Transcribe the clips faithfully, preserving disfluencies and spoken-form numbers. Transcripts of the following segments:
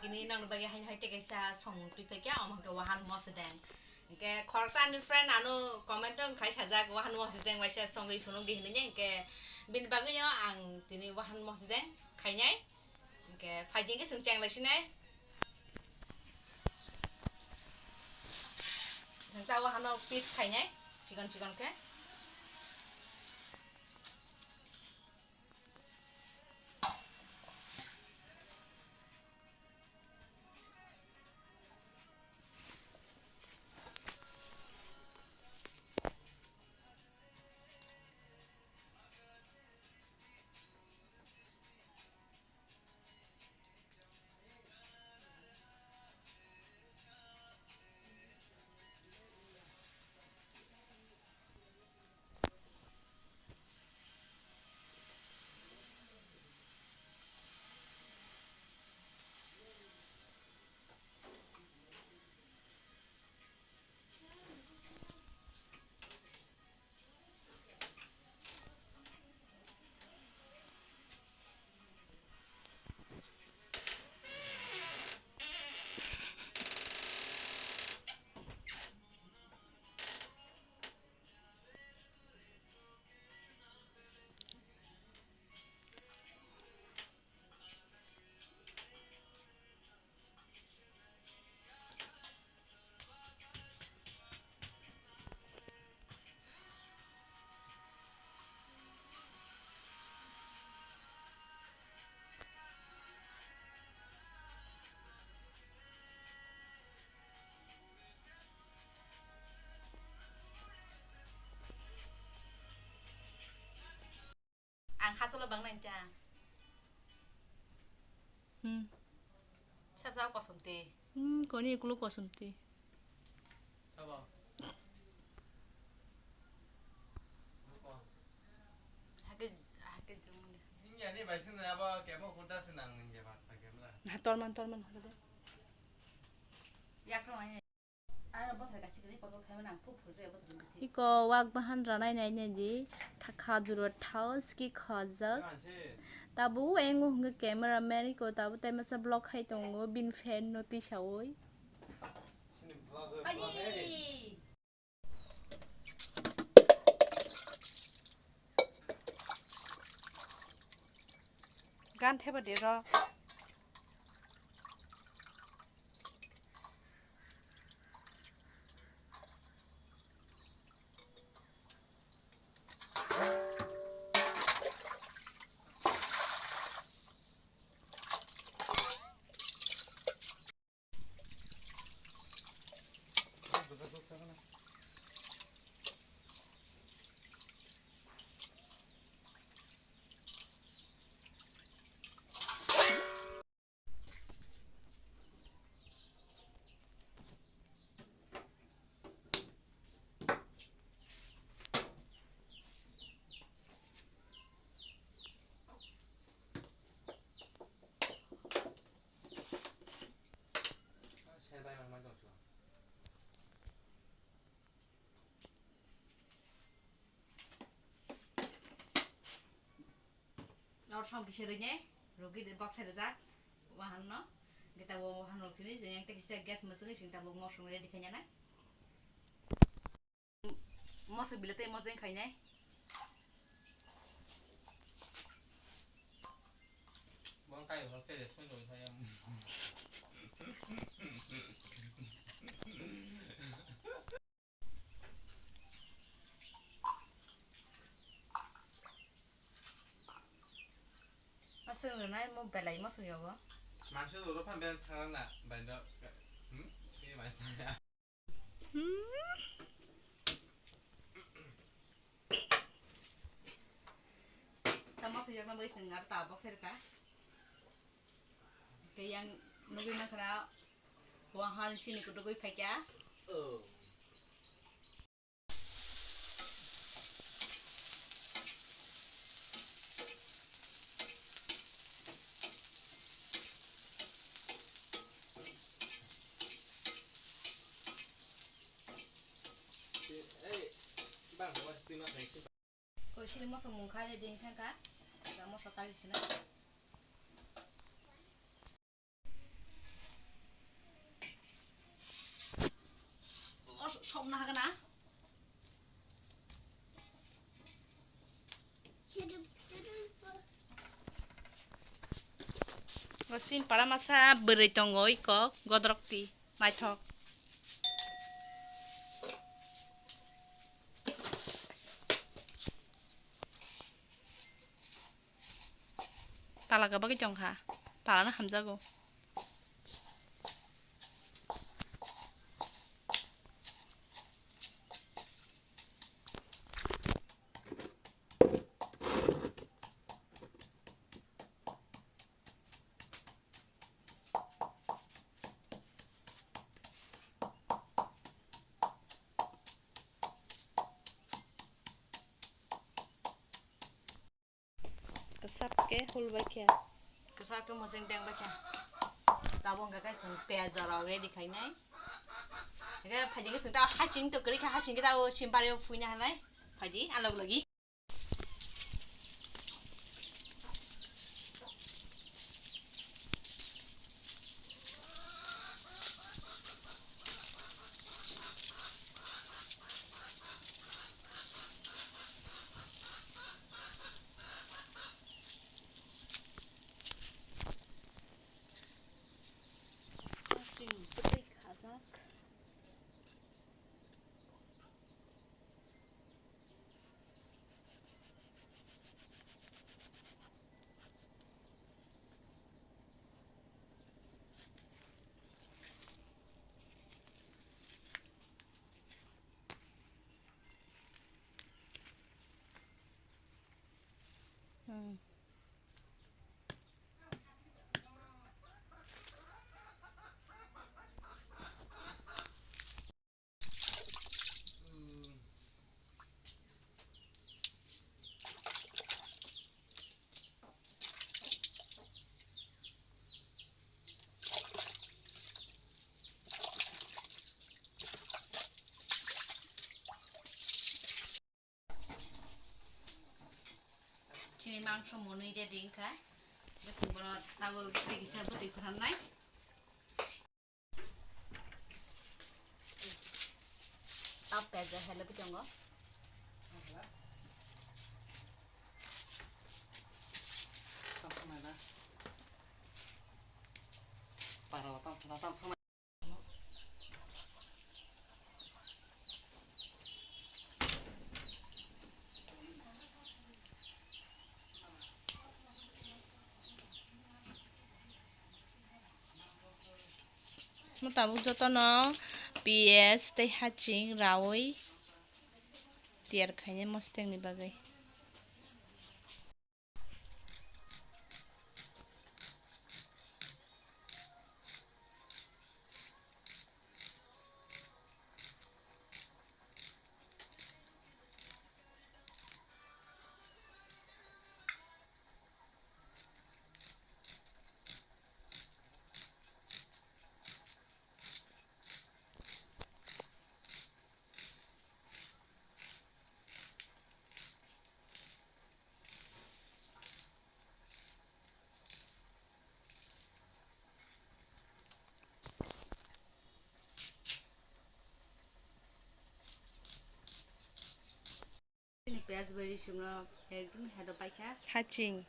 Tini nang bagwi haino hai tei kaisa songmung twi phaikha, omo hwnkhe wahan mosideng. Hwnkhe khoroksa ani friend ano comment o khai sajak, wahan mosideng waisa songwi phunukdi hinwi, hwnkhe bini bagwino ang tini wahan mosideng khainai. Hwnkhe phaidi hwnkhe chwng cheng laisinai. Hwnkhe ta wahano piece khainai, chikon chikon khe. Ang hachalo bang nang cha. Hmm. Sab sao kosom te. Hmm, koni kulo kosom te. Sabo. Hake, hake jumuni. Ini ani bai sini abo kemo kuda senang ninja mat pakai mula. Nah, torman, torman, hade. Yak rong ani. Iko wak bahan ranai nai nai di, kha-, khajuro thao ski khajak. Tabu engo hwnkhe camera man iko tabu tai masa vlog khai tongo, bini fan no tisaui. Gan theba de ro. Nor song kisa rwinai, rwgwi box hai rwjak, wahan no, hwnkhe tabuk wahan rok tini chwng yang tei kisa gas mwchwngwi chwng tabuk mosong ready khaina nai. Moso bila tei mosdeng khainai. Bong kai hor khe soi noi thai am. Aswk rwnai mo belai moso yogo. Mangsa doro phan ben thana na bai do. Hmm? Sui mai thana. Hmm. Tamo siyokna bai sing ar ta bok serka. Ke yang nugui mankha na wahan sini kudugui phaikya. Oh. Koi sini moso mungkha le din thangkha, ga moso kali sini. Somna hagana. Gosin para masa bwrwi tongo iko godrok ti naithok. Pala kwbagwi tongkha, palano hamjago. Kwchak khe hul bai khe. Kwchak khe moseng teng bai khe. Tabuk hwnkha khe chwng piyaj rok ready khainai. Hwnkhe phaidi khe chwng ta haching to kwrwi kha, haching khe ta o simpari o phuina hanai. Phaidi alok logi. Sing bwtwi khajak. Hmm. Chini mangso mwnwi ready wngkha. Bwswk bono tabuk tei kisa bwtwi phwrannai. Tap pejak hello bitongo. Para tam tam. Mo tabuk jotono piyaj tei haching raui tiyar khainai mosteng ni bagwi. Chini piyaj bai rising rok ekdom hello paikha. Haching.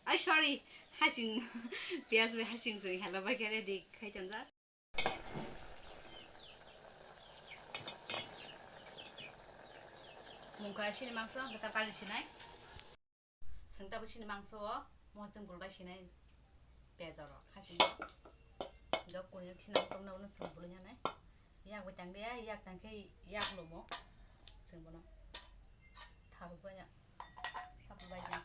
Ai, sorry, haching. Piyaj bai haching sing hello paikha, ready khai chamjak. Mungkha chini mangso ang kata kali sinai. Sengta bo chini mangso o mosdeng bulbai sinai pejaro khasini. Dok kuni sinang tongna uno seng bulai nai. Yak bo tang dia, yak tang khe yak lomo. Seng bono. Thal bo ya. Sap bai ya.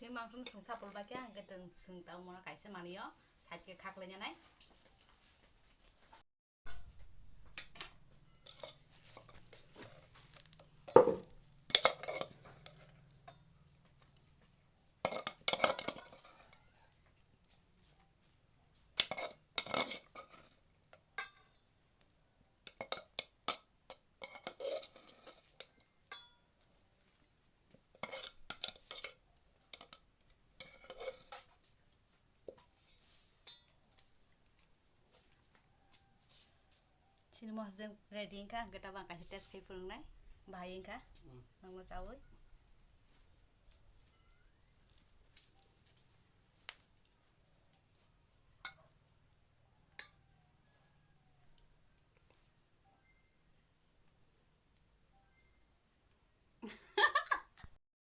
Mangso no chwng sapul bai khe, ang khe chwng, chwng tamo no kaisa manwi o side khe khaklai nai. Chini mosdeng ready wngkha, hwnkhe tabang kaisa test khai phunuknai, bahai wngkha, mm, nangma chawi.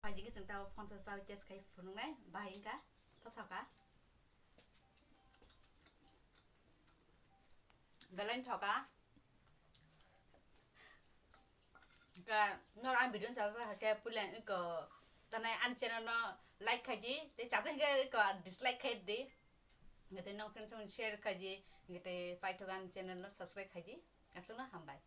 Phaidi khe chwng tabuk phone sa chawi test khai phunuknai, bahai wngkha, thothoka. Belai thokha. Ka nor ang video chajak khe puila iko tanai ani channel no like khai di, tei chajak khe iko dislike khai di. Tei nong friends rok share khai di, tei paithok ani channel no subscribe khai di. Aswkno hambai.